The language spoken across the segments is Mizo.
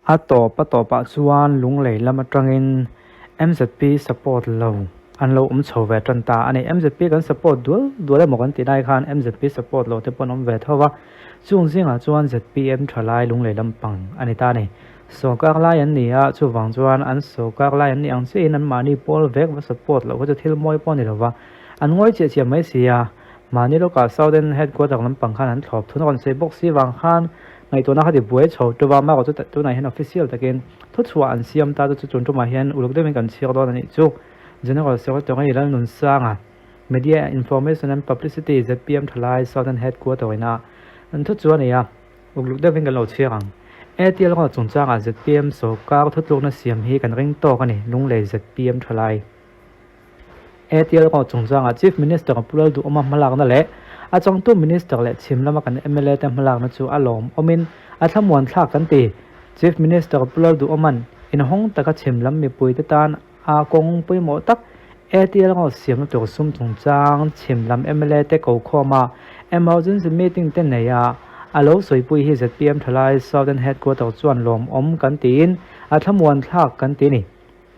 A tawp a tawpah chuan Lunglei lam atangin MZP support lo an lo awm chho ve tan ta a ni. MZP kan support dual dual emaw kan tih lai khan MZP support lo te pawh an awm ve tho va, chung zingah chuan zpm thalai Lunglei lampang a ni ta a ni. Sawrkar lai an ni a, chuvang chuan an sawrkar lai an nih ang chiahin anmahni pawl vek va support loh kha chu thil mawi pawh a ni lo va, an ngawi chiah chiah mai si a. Mahni lawkah Southern Headquarter lampang khan an thlawp thun a rawn sawi bawk si vang khan Ngaihtuahna kha ti buai chho ṭuva mah chu tunah hian official takin thuchhuah an siam ta chu chun ṭumah hian uluk deuhin kan chhiar dawn a nih chu. General Secretary Lalnunsanga, Media Information and Publicity zpm Thalai Southern Headquarter ina an thuchhuah a ni a, uluk deuhin kan lo chhiar ang. ATL rawt chungchangah zpm sawrkar thutlukna siam hi kan ring tawk a ni, Lunglei zpm Thalai. ATL rawt chungchangah Chief Minister Pu Lalduhawma hmalakna leh a changtu Minister leh chhim lama kan mla te hmalakna chu a lawm awmin a thlamuan thlak kan ti. Chief Minister Pu Lalduhawma'n inhawng taka chhim lam mipuite tan a kawng pawimawh tak ATL rawt siamna tur sum chungchang chhim lam mla te kokhawma emergency meeting te nei a a lo sawipui hi zpm thalai Southern Headquarter chuan lawmawm kan tiin a thlamuan thlak kan ti a ni.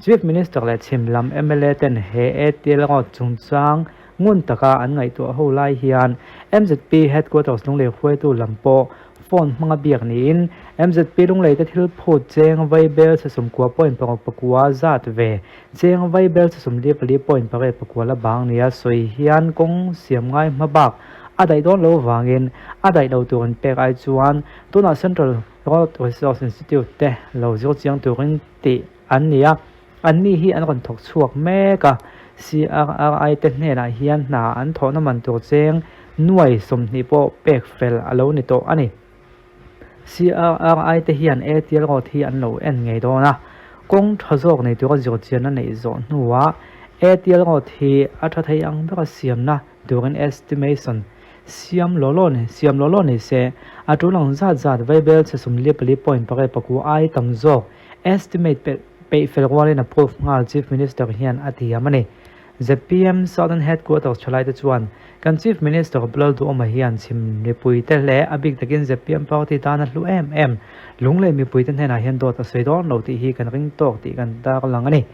Chief Minister leh chhim lam mla ten he ATL ngawt chungchang ngun taka an ngaihtuah ho lai hian mzp Headquarters Lunglei hruaitu lam pawh phone hmanga biak niin mzp Lunglei te thil phut cheng vaibel chhasum kua point paruk pakua zat ve cheng vaibel chhasum li pali point pariat pakua la bang nia sawi hian kawng siam ngai hma bak a daih dawn lo vangin a daih lo tur an pek ai chuan tunah Central Road Resource Institute te lo zir chiang turin tih an ni a, anni hi an rawn thawk chhuak mek a, CRRI te hnenah hian hna an thawhna man tur cheng nuai 20 pawh pek fel a lo ni tawh a ni. CRRI te hian ATL road hi an lo en ngei dawn a, kawng tha zawk nei tura zirchianna neih zawh hnuah ATL road hi a tha thei ang bera siamna turin estimation siam law law ni siam law law ni se, a tul ang zat zat vaibel chhe 44 point pariat pakua ai tam zawk Estimate pe peih fel rualin approve nghal Chief Minister hian a tiam a ni. Zpm Southern Headquarters thalaite chuan kan Chief Minister Pu Lalduhawma hian chhim mipuite leh a bik takin zpm party tana hlu em em Lunglei mipuite hnenah hian dawt a sawi dawn lo tih hi kan ring tawk tih kan tarlang a ni.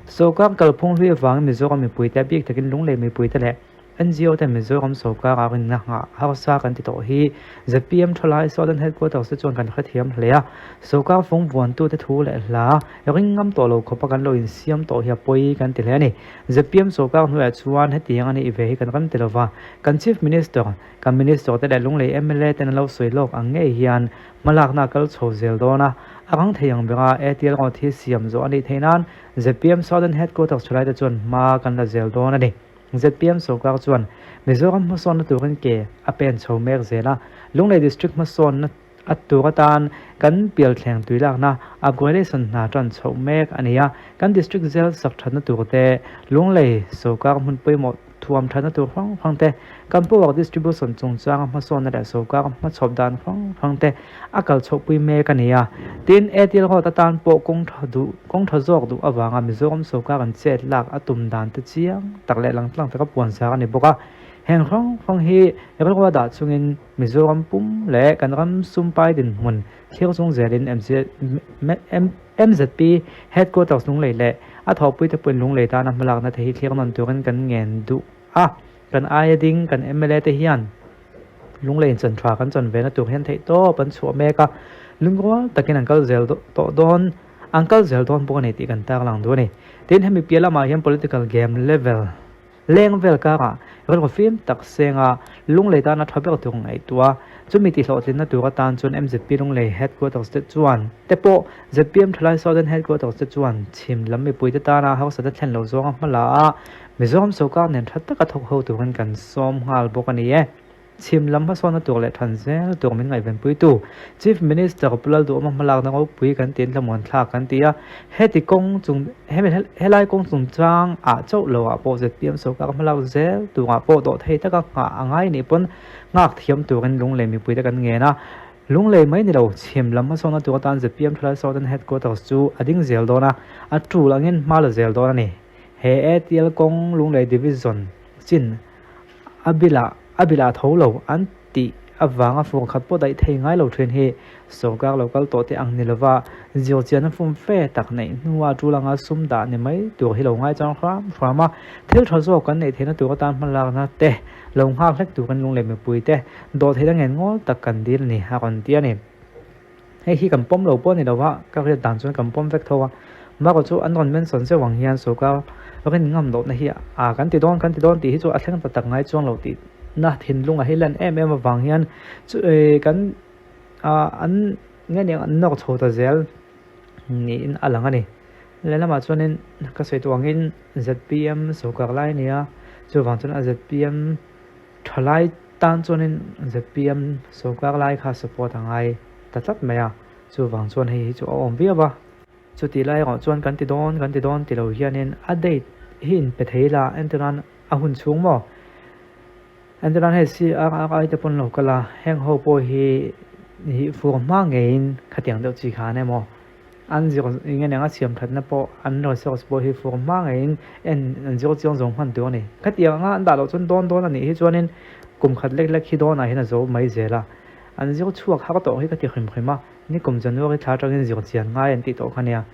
Sawrkar kalphung hlui avangin Mizoram mipuite a bik takin Lunglei mipuite leh NGO ten Mizoram sawrkar a rinna nghah harsa kan ti tawh hi zpm thalai Southern Headquarters te chuan kan hrethiam hle a, sawrkar fawng vuantute thu leh hla ring ngam tawh lo khawpa kan lo insiam tawh hi a pawi kan ti hle a ni. Zpm sawrkar hnuaiah chuan hetiang a nih ve hi kan ram ti lova, kan Chief Minister, kan Minister te leh Lunglei mla ten an lo sawi lawk ang ngei hian hmalakna a kal chho zel dawn a, a rang thei ang bera ATL ngawt hi siam zawh a nih theih nan zpm Southern Headquarters thalai te chuan hma kan la zel dawn a ni. Zpm sawrkar chuan Mizoram hmasawnna turin ke a pen chho mek zel a, Lunglei District hmasawnna a tur atan kan pialthleng tuilakna upgradation hna tan chhoh mek a ni a, kan District zel sak thatna tur te, Lunglei sawrkar hmun pawimawh thuam thatna tur hrang hrang te, kan power distribution chungchanga hmasawnna leh sawrkar hmachhawp dan hrang hrang te a kal chhohpui mek a ni a. Tin, ATL Road atan pawh kawng tha duh kawng tha zawk duh avanga Mizoram sawrkar an chet lak a tum dan te chiang tak leh langtlang taka puan zar a ni bawk a. Heng hrang hrang hi rilrua dah chungin Mizoram pum leh kan ram sumpai dinhmun thlir chung zelin MZP Headquarters Lunglei leh a thawhpuite pawhin Lunglei tana hmalakna te hi thlir nawn turin kan ngen duh a. Kan aia ding kan mla te hian Lunglei in chan tha kan chan ve na tur hian theih tawp an chhuah mek a, lungrual takin an kal zel tawh dawn, an kal zel dawn bawk a ni tih kan tarlang duh a ni. Tin, hemi piah lamah hian political game level leng vel karah rilru fim tak senga Lunglei tana tha ber tur ngaihtuah a, chumi tihhlawhtlinna tur atan chuan mzp Lunglei headquarters te chuan te pawh zpm Thalai Southern headquarters te chuan chhim lam mipuite tana harsatna thlen lo zawnga hma la a, Mizoram sawrkar nen tha taka thawk ho turin kan sawm nghal bawk a ni e. Chhim lam hmasawnna tur leh than zel tur min ngaihvenpuitu Chief Minister Pu Lalduhawma hmalakna ropui kan tiin thlamuan thlak kan ti a, heti kawng chung hemi helai kawng chungchang ah chauh lo ah pawh zpm sawrkar hmalak zel turah pawh dawhthei taka nghah a ngai nih pawn nghak thiam turin Lunglei mipuite kan ngen a. Lunglei mai ni lo, chhim lam hmasawnna tur atan zpm Thalai Southern Headquarters chu a ding zel dawn a, a tul angin hma la zel dawn a ni. He ATL kawng Lunglei Division chin a bilah a bilah tho lo an tih avanga fur khat pawh daih thei ngai lo thin hi sorkar lo kal tawh te ang ni lova zirchianna fum fe tak neih hnua tul anga sum dah ni mai tur hi lo ngai chuang hram hram a, thil tha zawk kan neih theihna tur atan hmalakna te lo nghak hlek turin lunglei mipui te dawh theihna ngen ngawl tak kan dil a ni a rawn ti a ni. Hei hi kan pawm lo pawh a ni lo a, ka riat dan chuan kan pawm vek tho a, Maro chu an rawn mention zeuh ang hian sorkar rin ngam lohna hi a kan ti dawn kan ti dawn tih hi chu a thleng ta tak ngai chuang lo tih na thinlung a hi lan em em avang hian chu kan an nge niang an nawk chho ta zel niin a lang a ni. Lehlamah chuanin ka sawi tawh angin zpm sorkar lai a ni a, chuvang chuan a zpm Thalai tan chuanin zpm sorkar lai kha support a ngai ta tlat mai a, chuvang chuan hei hi chu a awm viau a. Chutih lai erawh chuan kan ti dawn kan ti dawn ti lo hianin a date hi in pe thei la, entirnan a hun chhung maw? Entirnan hei CRRI te pawn lo kal a, heng ho pawh hi hi fur hma ngeiin khatiang deuh chi khan emaw An zir eng eng a siam thatna pawh an resource pawh hi fur hma ngeiin en an zir chiang zawng hman tur a ni. Khatiang anga an dah loh chuan dawn dawn a nih hi chuanin kum khat lek lek hi dawnah hian a zo mai zel a. An zir chhuak har tawh hi ka ti hrim hrim a, nikum January thla atangin zir chian ngai an tih tawh kha nia.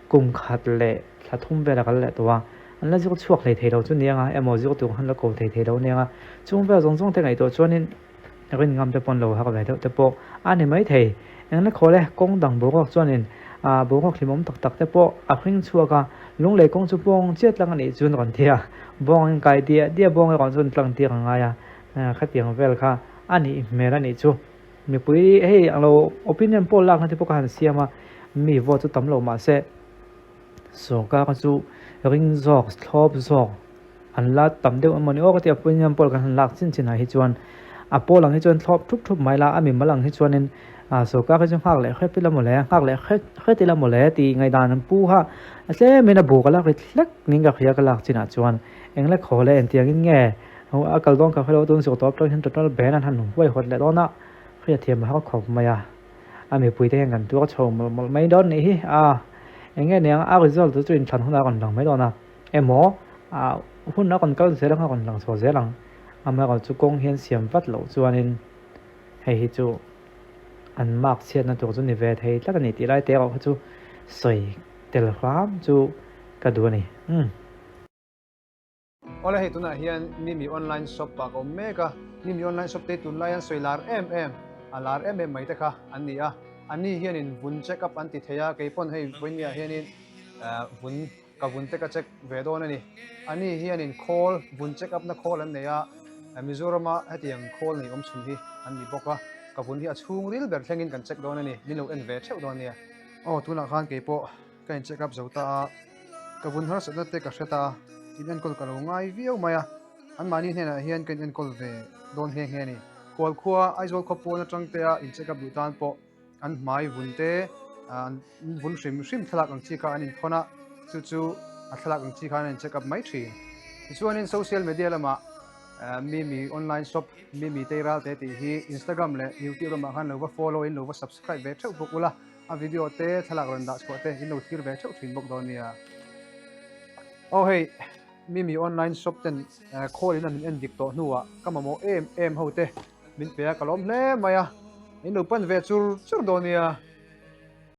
Kum khat leh thla thum vel a kal leh tawh a, an la zir chhuak hlei thei lo chu nia nga emaw zir tur han la ko thei thei lo nia nga. Chung vel zawng zawng te ngaihtuah chuanin Rin ngam te pawn lo har ve deuh te pawh a ni mai thei. Engla khawl e, kawng dang boruak chuanin ah boruak hlimawm tak tak te pawh a hring chhuak a, lunglei kawng chu bawng chiah tlang a nih chuan rawn ti a, bawng in kai diah diah bawng erawh chuan tlang tir a ngai a, khatiang vel kha a nih hmel a nih chu. Mipui hei ang lo opinion poll lakna te pawh ka han siam a, mi vote chu tam lo mahse sorkar chu ring zawk thlawp zawk An la tam deuh emawni aw ka ti a, Puiniam pawl kan han lak chin chin ah hi chuan a pawl ang hi chuan thlawp thup thup mai la, a mimal ang hi chuanin sorkar hi chu nghak leh hrep ila mawle, nghak leh hret hret ila mawle tih ngaihdan an pu kha a tlemin a buk a lak ri hlek ning ka hria ka lak chinah chuan eng le khaw le engtiangin nge a kal dawn ka hrelo tun zuk tawp tawh hian total ban an han huaihawt leh dawn a, hriatthiam a har khawp mai a. A mipui te hian kan tuar chho mawlh mawlh mai dawn nih hi a, eng nge niang a result chu inthlan hunah a rawn lang mai dawn a, emaw ah hun a rawn kal zel ang a rawn lang chho zel ang, amaherawhchu kawng hian siam vat loh chuanin hei hi chu an mark chhiatna tur chu ni ve thei tlat a ni tih lai te erawh kha chu sawi tel hram chu ka duh a ni. Umm. Awle hei tunah hian Mimi online shop ah ka awm mek a, Mimi online shop te hi tunlai an sawi lar em em, a lar em em mai te kha an ni a, an ni hianin vun check up an ti thei a, keipawn hei vawinia hianin vun ka vun te ka check ve dawn a ni, an ni hianin khawl vun check up na khawl an nei a, Mizorama hetiang khawl nei awm chhun hi an ni bawk a, ka vun hi a chhungril ber thlengin kan check dawn a ni, min lo en ve theuh dawn nia. Aw tunah khan keipawh Ka in check up zo ta a, ka vun harsatna te ka hre ta a, in enkawl ka lo ngai viau mai a, anmahni hnenah hian ka in enkawl ve dawn nghe nghe a ni. Khual khua Aizawl khaw pawn atang te a in check up duh tan pawh an hmai vun te, an vun hrim hrim thlalak ang chi kha an inthawn a, chu chu a thlalak ang chi khan an in check up mai thin. Tichuanin social media lamah Mimi online shop Mimi Teiral te tih hi Instagram leh YouTube lamah khan lo va follow in lo va subscribe ve theuh bawk ula. A video te thlalak rawn dah chhuah te in lo thlir ve theuh thin bawk dawn nia. Aw hei Mimi online shop ten call in an min en dik tawh hnuah ka mamawh em em ho te min pe a ka lawm hle mai a, in lo pan ve chur chur dawn nia.